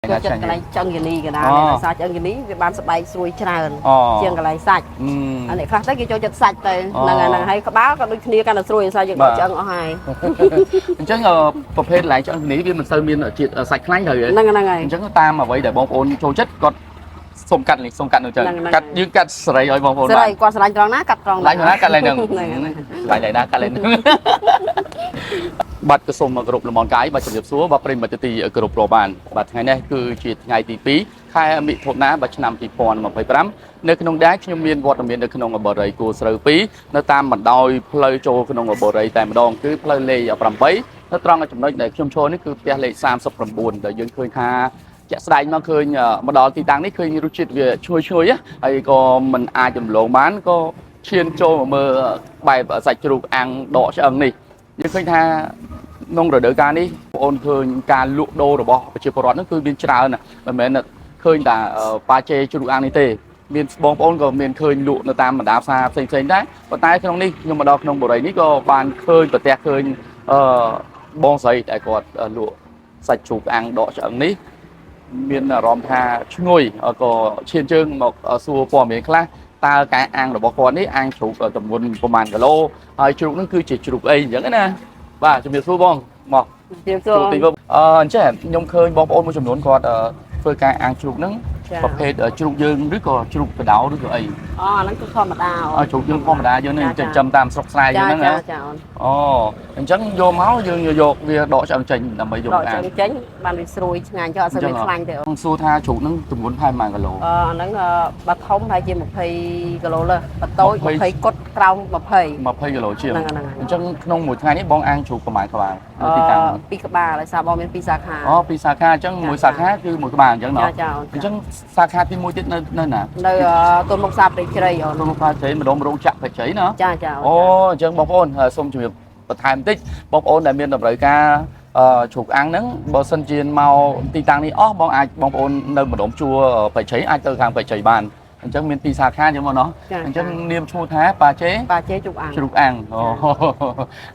ចូលចិត្តកន្លែងឆ្អឹងជំនីកណ្ដាលនេះដោយសារឆ្អឹងជំនីវាបានស្បែកស្រួយច្រើនជាងកន្លែងសាច់អានេះខ្លះទៅគេចូលចិត្តសាច់ទៅហ្នឹងហើយហ្នឹងហើយក្បាលក៏ដូចគ្នាកាន់តែស្រួយដោយសារយើងដកឆ្អឹងអស់ហើយ អញ្ចឹងប្រភេទឡែឆ្អឹងជំនីវាមិនសូវមានជាតិសាច់ខ្លាញ់ត្រូវទេ ហ្នឹងហ្នឹងហើយ អញ្ចឹងតាមអ្វីដែលបងប្អូនចូលចិត្តគាត់សូមកាត់នេះសូមកាត់នោះចឹងកាត់យើងកាត់សេរីឲ្យបងប្អូន សេ បាន រីគាត់ស្រឡាញ់ត្រង់ណាកាត់ត្រង់ ឡាញណាកាត់ឡើងហ្នឹង ហ្នឹងហើយ ឡាញណាកាត់ឡើងហ្នឹងបាទក៏សូមគោរពលំអរកាយបាទជម្រាបសួរបាទប្រិយមិត្តទីគោរពរាប់បានបាទថ្ងៃនេះគឺជាថ្ងៃទី2ខែមិថុនាបាទឆ្នាំ2025នៅក្នុងដែរខ្ញុំមានវត្តមាននៅក្នុងបរិយាគួរស្រូវ2នៅតាមបណ្ដោយផ្លូវចូលក្នុងបរិយាតែម្ដងគឺផ្លូវលេខ8នៅត្រង់ចំណុចដែលខ្ញុំចូលនេះគឺផ្ទះលេខ39ដែលយើងឃើញថាជាក់ស្ដែងមកឃើញមកដល់ទីតាំងនេះឃើញរសជាតិវាឈ្ងុយឈ្ងុយហើយក៏មិនអាចចម្លងបានក៏ឈានចូលមកមើលបែបសាច់ជ្រូកអាំងដកឆ្អឹងនេះយើងឃើញថាក្នុងរដូវកាលនេះបងអូនឃើញការលក់ដូររបស់ប្រជាពលរដ្ឋហ្នឹងគឺមានច្រើនណាស់មិនមែនឃើញតែប៉ាជេជ្រូកអាំងនេះទេមានបងប្អូនក៏មានឃើញលក់នៅតាមបណ្ដាផ្សារផ្សេងៗដែរប៉ុន្តែក្នុងនេះខ្ញុំមកដល់ក្នុងបូរីនេះក៏បានឃើញប្រទះឃើញអឺបងស្រីដែលគាត់លក់សាច់ជ្រូកអាំងដកឆ្អឹងនេះមានអារម្មណ៍ថាឈ្ងុយក៏ឈានជើងមកសួរព័ត៌មានខ្លះតើការអាំងរបស់គាត់នេះអាំងជ្រូកទម្ងន់ប្រហែលគីឡូហើយជ្រូកហ្នឹងគឺជាជ្រូកអីអញ្ចឹងណាបាទជំរាបសួរបងមក ជម្រាបសួរ ជ្រូកទីអញ្ចឹងខ្ញុំឃើញបងប្អូនមួយចំនួនគាត់ធ្វើការអាំងជ្រូកហ្នឹងប្រភេទជ្រូកយើងឬក៏ជ្រូកបដោឬក៏អី អូអាហ្នឹងគឺធម្មតា អជ្រូកយើងធម្មតាយើងនឹងចិញ្ចឹមតាមស្រុកស្រែយើងហ្នឹងណា ចាអូន អូអញ្ចឹងយកមកយើងយកវាដកឆ្អឹងចេញដើម្បីយក ដក អាំង ឆ្អឹងចេញបានវាស្រួយឆ្ងាញ់ចុះអត់សូវមានខ្លាញ់ទេអូន សួរថាជ្រូកហ្នឹងទម្ងន់ប្រហែលប៉ុន្មានគីឡូ អអាហ្នឹងបើធំប្រហែលជា20គីឡូលើបើតូច20គុតក្រោម20 20គីឡូជាង ហ្នឹងហ្នឹង អញ្ចឹងក្នុងមួយថ្ងៃនេះបងអាំងជ្រូកប្រហែលក្បាលនៅទីតាំង ពីរក្បាលដោយសារបងមានពីរសាខា អូពីរសាខាអញ្ចឹងមួយសាខាគឺមួយក្បាលអញ្ចឹងណោះ ចាចាអូន អញ្ចឹងសាខាទី1ទៀតនៅនៅណា នៅទល់មុខផ្សារព្រៃជ្រៃអូន ក្នុងផ្សារជ្រៃម្ដុំរោងចក្រព្រៃជ្រៃណា ចាចា អូអញ្ចឹងបងប្អូនសូមជម្រាបបន្ថែមបន្តិចបងប្អូនដែលមានតម្រូវការជ្រូកអាំងហ្នឹងបើសិនជាមកទីតាំងនេះអស់បងអាចបងប្អូននៅម្ដុំជួរព្រៃជ្រៃអាចទៅខាងព្រៃជ្រៃបានអញ្ចឹងមានពីរសាខាអញ្ចឹងបងណោះអញ្ចឹងនាមឈ្មោះថាប៉ាជេ ប៉ាជេជ្រូកអាំង ជ្រូកអាំងអូ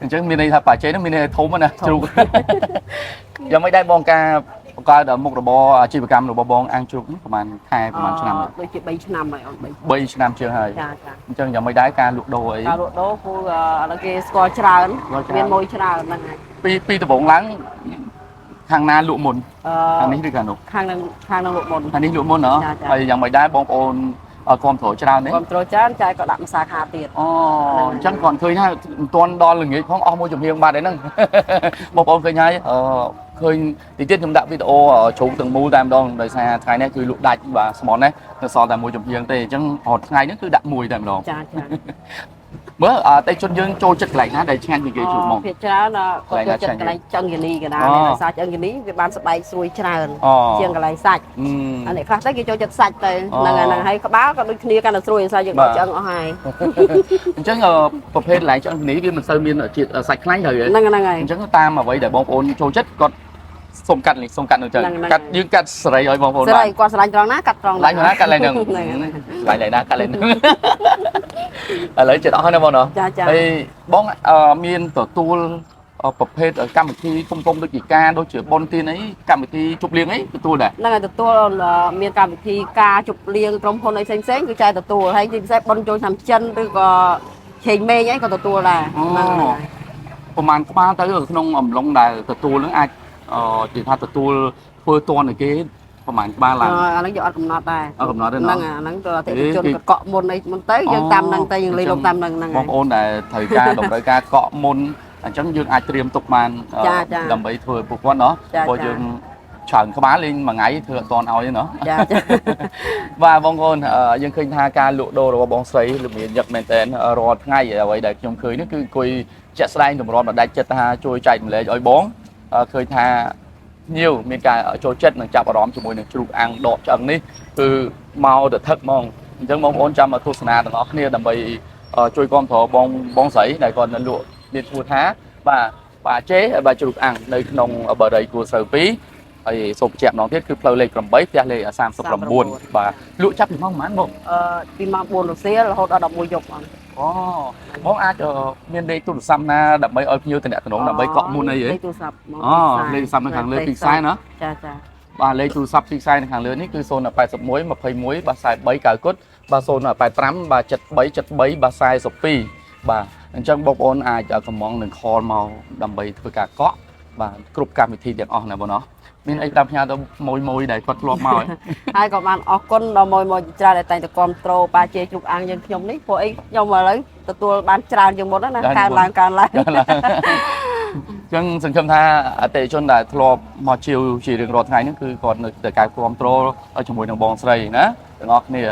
អញ្ចឹងមានន័យថាប៉ាជេហ្នឹងមានន័យធំណាជ្រូកយ៉ាងម៉េចដែរបងការបង្កើតមុខរបរអាជីវកម្មរបស់បងអាំងជ្រូកហ្នឹងប្រហែលខែប្រហែលឆ្នាំ ដូចជា3ឆ្នាំហើយអូន 3ឆ្នាំជាងហើយ ចាចា អញ្ចឹងយ៉ាងម៉េចដែរការលក់ដូរអី ការលក់ដូរគឺឥឡូវគេស្គាល់ច្រើនមានមួយច្រើនហ្នឹងហើយ ពីដំបូងឡើងខាងណាលក់មុនខាងនេះឬខាងនោះ ខាងនឹងខាងនឹងលក់មុន ខាងនេះលក់មុនហ៎ហើយយ៉ាងម៉េចដែរបងប្អូនគ្រប់គ្រងច្រើនទេ គ្រប់គ្រងច្រើនចាយក៏ដាក់មួយសាខាទៀត អូអញ្ចឹងគាត់ឃើញថាមិនទាន់ដល់ល្ងាចផងអស់មួយចំហៀងបាត់ហើយហ្នឹងបងប្អូនឃើញហើយអឺឃើញតិចទៀតខ្ញុំដាក់វីដេអូជ្រូកទាំងមូលតែម្ដងដោយសារថ្ងៃនេះគឺលក់ដាច់បាទស្មន់នេះនៅសល់តែមួយចំហៀងទេអញ្ចឹងរត់ថ្ងៃនេះគឺដាក់មួយតែម្ដង ចាចា មើលអតិជនយើងចូលចិត្តកន្លែងណាដែលឆ្ងាញ់ជាងគេជ្រូកមក ភាគច្រើនគាត់ចូលចិត្តកន្លែងឆ្អឹងជំនីកណ្ដាលដោយសារឆ្អឹងជំនីវាបានស្បែកស្រួយច្រើនជាងកន្លែងសាច់អានេះខ្លះទៅគេចូលចិត្តសាច់ទៅហ្នឹងហើយហ្នឹងហើយក្បាលក៏ដូចគ្នាកាន់តែស្រួយដោយសារយើងដកឆ្អឹងអស់ហើយ អញ្ចឹងប្រភេទឡែឆ្អឹងជំនីវាមិនសូវមានជាតិសាច់ខ្លាញ់ត្រូវទេ ហ្នឹងហ្នឹងហើយ អញ្ចឹងតាមអ្វីដែលបងប្អូនចូលចិត្តគាត់សូមកាត់នេះសូមកាត់នោះចឹងកាត់យើងកាត់សេរីឲ្យបងប្អូន សេរីគាត់ស្រឡាញ់ត្រង់ណាកាត់ត្រង់ ឡាញ់ណាកាត់ឡើងហ្នឹងឡាញ់ណាកាត់ឡើងហ្នឹងឥឡូវចិត្តអស់ហើយណាបងណោះ ចាចា ហើយបងមានទទួលប្រភេទកម្មវិធីធំៗដូចជាការដូចជាបុណ្យទានអីកម្មវិធីជប់លៀងអីទទួលដែរ ហ្នឹងហើយទទួលមានកម្មវិធីការជប់លៀងក្រុមហ៊ុនអីផ្សេងៗគឺចែកទទួលហើយជាពិសេសបុណ្យចូលឆ្នាំចិនឬក៏ឆេងមេងអីក៏ទទួលដែរហ្នឹងហើយ ប្រហែលក្បាលទៅក្នុងអំឡុងដែលទទួលនឹងអាចនិយាយថាទទួលធ្វើតនឲ្យគេប្រហែលក្បាលឡើង អាហ្នឹងយកអត់កំណត់ដែរ អត់កំណត់ទេ ហ្នឹងអាហ្នឹងក៏អតិថិជនក៏កក់មុនអីមុនទៅយើងតាមហ្នឹងទៅយើងលេងលុបតាមហ្នឹងហ្នឹង បងប្អូនដែលត្រូវការតម្រូវការកក់មុនអញ្ចឹងយើងអាចត្រៀមទុកបានដើម្បីធ្វើពួកគាត់ណោះព្រោះយើងច្រើនក្បាលលេងមួយថ្ងៃធ្វើអត់តន់ឲ្យទេណោះ ចាចា បាទបងប្អូនយើងឃើញថាការលក់ដូររបស់បងស្រីលមានញឹកមែនតើរាល់ថ្ងៃអ្វីដែលខ្ញុំឃើញនេះគឺអង្គុយជាក់ស្ដែងតម្រាំបណ្ដាច់ចិត្តថាជួយចែកម្លែកឲ្យបងឃើញថាញៀវមានការចូលចិត្តនិងចាប់អារម្មណ៍ជាមួយនឹងជ្រូកអាំងដកឆ្អឹងនេះគឺមកទៅថឹកហ្មងអញ្ចឹងបងប្អូនចាំមកទស្សនាទាំងអស់គ្នាដើម្បីជួយគាំទ្របងបងស្រីដែលគាត់នៅលក់មានឈ្មោះថាបាទបាទជេបាទជ្រូកអាំងនៅក្នុងបរិយាគួរស្រូវ2ហើយសូមបញ្ជាក់ម្ដងទៀតគឺផ្លូវលេខ8ផ្ទះលេខ39បាទលក់ចាប់ពីម៉ោងប៉ុន្មានបង ពីម៉ោង4រសៀលរហូតដល់11យប់បង អូបងអាចមានលេខទូរស័ព្ទណាដើម្បីឲ្យភ្ញៀវតំណតំណងដើម្បីកក់មុនអីហ៎ លេខទូរស័ព្ទ អូលេខទូរស័ព្ទនៅខាងលើពីខ្សែណា ចាចា បាទលេខទូរស័ព្ទពីខ្សែនៅខាងលើនេះគឺ081 21បាទ43 9គុតបាទ085បាទ73 73បាទ42បាទអញ្ចឹងបងប្អូនអាចកំងនឹង call មកដើម្បីធ្វើការកក់បាទគ្រប់កម្មវិធីទាំងអស់ណាបងណោះមានអីតាមផ្ញើទៅមួយមួយដែលគាត់ធ្លាប់មកហ៎ ហើយក៏បានអរគុណដល់មួយមួយជាច្រើនដែលតែងតែគ្រប់គ្រងប៉ាជេជ្រូកអាំងយើងខ្ញុំនេះព្រោះអីខ្ញុំឥឡូវទទួលបានច្រើនជាងមុនណាកើនឡើងកើនឡើង អញ្ចឹងសង្ឃឹមថាអតិថិជនដែលធ្លាប់មកជាវជារៀងរាល់ថ្ងៃហ្នឹងគឺគាត់នៅតែការគ្រប់គ្រងជាមួយនឹងបងស្រីណាទាំងអស់គ្នា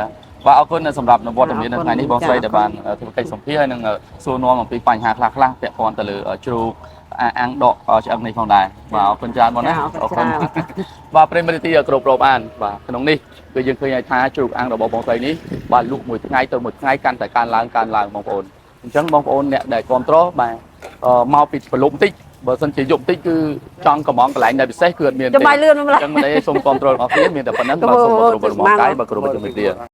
បាទអរគុណសម្រាប់វត្តមាននៅថ្ងៃនេះបងស្រីដែលបានធ្វើកិច្ចសម្ភាសន៍ហើយនឹងសួរនាំអំពីបញ្ហាខ្លះៗពាក់ព័ន្ធទៅលើជ្រូកអាំងដកឆ្អឹងនេះផងដែរបាទអរគុណច្រើនបងណា អរគុណច្រើន បាទប្រិយមិត្តទីគ្រប់រាប់អានបាទក្នុងនេះគឺយើងឃើញហើយថាជ្រូកអាំងរបស់បងស្រីនេះបាទលក់មួយថ្ងៃទៅមួយថ្ងៃកាន់តែកើនឡើងកើនឡើងបងប្អូនអញ្ចឹងបងប្អូនអ្នកដែលគ្រប់គ្រងបាទមកពីប្រលប់បន្តិចបើសិនជាយប់បន្តិចគឺចង់កំងកន្លែងដែលពិសេសគឺអត់មានទេ ចាំបាយលឿនម្ល៉េះ អញ្ចឹងមិនអីសូមគ្រប់គ្រងអស់គ្នាមានតែប៉ុណ្្នឹងបាទសូមគោរពរបស់កាយបាទគោរពជំរាបលា។